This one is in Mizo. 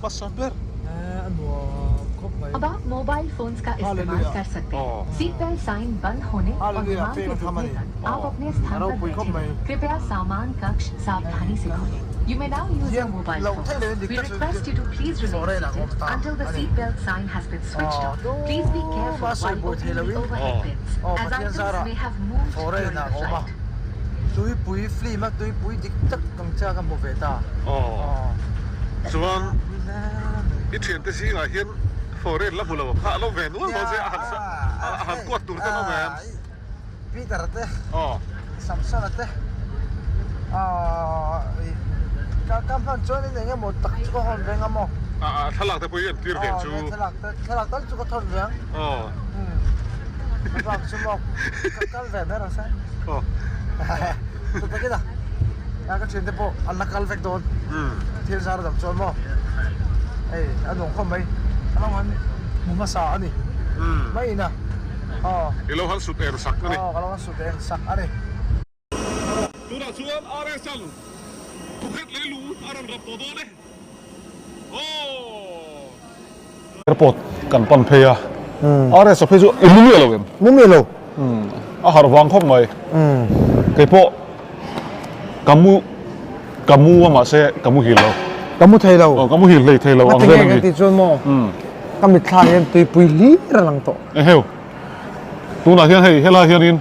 hmasa ber. अब आप mobile phones का इस्तेमाल कर सकते हैं। Seat belt sign बंद होने और विमान के रुकने तक आप अपने स्थान पर बैठे रहें। कृपया सामान कक्ष सावधानी से खोलें। You may now use your mobile phone. We request you to please remain seated until the seat belt sign has been switched off. Please be careful while opening the overhead bins, as items may have moved during the flight. Tuipui film a tuipui dik tak ang che a ka hmu ve ta. Aw. Chuan i thiante zingah hian foreign la hmu lo kha a lo ve nual dawn che a han a han kuat tur te an awm em? Peter te Samson a te ka ka hman chuan in eng emaw tak chu ka hawn reng a maw? A thlalak te pawh hi an tir ve chu. Thlalak te thlalak tal chu ka thawn ve ang. Aw. A bak chu maw ka kal ve ber ang se. Aw. Chutah a a ka thiante pawh an la kal vek dawn. Thil zar dam chuan maw hei a nuam khawp mai. A lo han hmu hmasa a ni mai in a. Aw. I lo han sut eng sak a ni. Aw ka lo han sut eng sak a ni. Tunah chuan RSL Phuket leilung a rawn rap tawh dawn e. Aw. Airport kan pan phei a, RS a phei chu i mu miah lo em? Mu miah lo. A harh vang khawp mai. Keipawh ka mu ka mu a mahse ka muhil lo. Ka mu thei lo. Aw ka muhil hlei thei lo ang vel a ni. Ngatinge ka tih chuan maw ka mitthla hian tuipui hlir a lang tawh. Eheu. Tunah hian hei helai hianin.